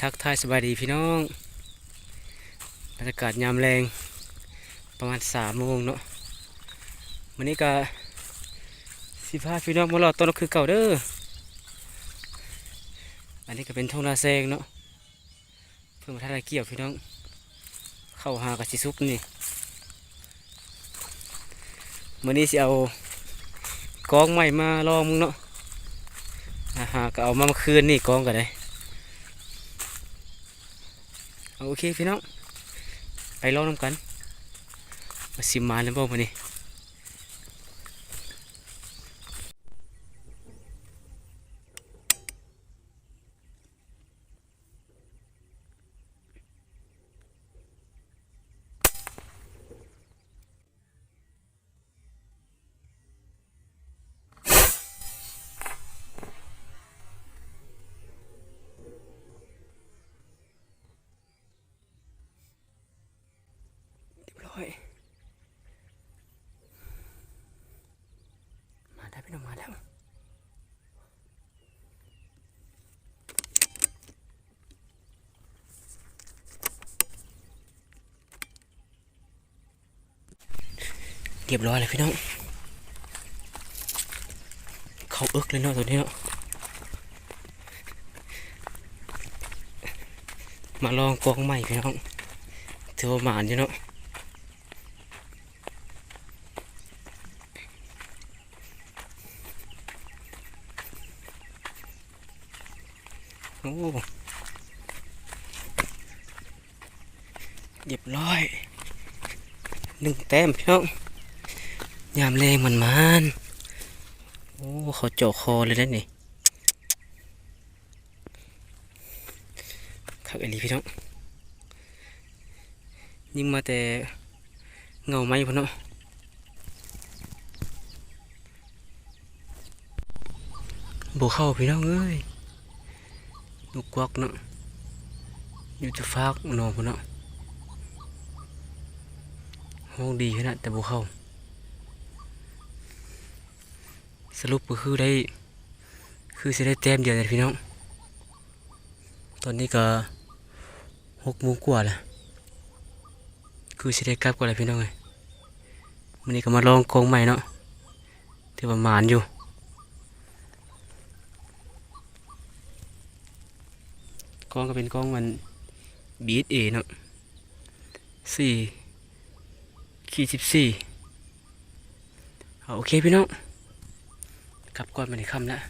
ທັກທາຍສະບາຍດີພີ່ນ້ອງ, ບັນຍາກາດຍາມແລງປະມານສາມໂມງເນາະ. ມື້ນີ້ກະຊິພາພີ່ນ້ອງມາເລາະຕົ້ນນກຄືເກົ່າເດີ. ອັນນີ້ກະເປັນທົ່ງນາແຊງເນາະ, ເພິ່ນບໍ່ທັນໄດ້ກ່ຽວພີ່ນ້ອງ, ເຂົ້າຫາກະຊິສຸກນີ້. ມື້ນີ້ຊິເອົາກ້ອງໃໝ່ມາລອງເບິ່ງເນາະ. ອາ ຫາກະເອົາມາເມື່ອຄືນນີ້ ກ້ອງກະໄດ້. ໂອເຄພີ່ນ້ອງ, ໄປລອງນຳກັນ ວ່າຊິໝານຫຼືບໍ່ມື້ນີ້. ຮຽບຮ້ອຍ. ມາແລ້ວພີ່ນ້ອງ ມາແລ້ວ. ຮຽບຮ້ອຍແລ້ວພີ່ນ້ອງ, ເຂົ້າເອິກເລີຍເນາະໂຕນີ້ເນາະ. ມາລອງກ້ອງໃໝ່ພີ່ນ້ອງ, ຖືວ່າໝານຢູ່ເນາະ. ໂອ້ ຮຽບຮ້ອຍ ໜຶ່ງແຕ້ມພີ່ນ້ອງ, ຍາມແລງໝານໆ. ໂອ້ ເຂົາເຈາະຄໍເລີຍເດ້ນີ້. ຄັກອີ່ຫຼີພີ່ນ້ອງ, ຍິງມາແຕ່ເຫງົ້າໄມ້ພຸ້ນເນາະ. ບໍ່ເຂົ້າພີ່ນ້ອງເອີຍ, ນົກກວັກເນາະ, ຢູ່ແຕ່ຟາກໜອງພຸ້ນເນາະ. ຮ້ອງດີຂະໜາດແຕ່ບໍ່ເຂົ້າ. ສະຫຼຸບກໍຄືໄດ້ ຄືຊິໄດ້ແຕ້ມດຽວນີ້ແຫຼະພີ່ນ້ອງ. ຕອນນີ້ກໍຫົກໂມງກວ່າແລ້ວ, ຄືຊິໄດ້ກັບກ່ອນແລ້ວພີ່ນ້ອງເອີຍ. ມື້ນີ້ກໍມາລອງກ້ອງໃໝ່ເນາະ, ຖືວ່າໝານຢູ່. ກ້ອງກໍເປັນກ້ອງອັນ ບີເອັສເອ ເນາະ, ສີ່ຂີດສິບສີ່. ເອົາ ໂອເຄພີ່ນ້ອງ, ກັບກ່ອນ ບາດນີ້ຄ່ຳແລ້ວ.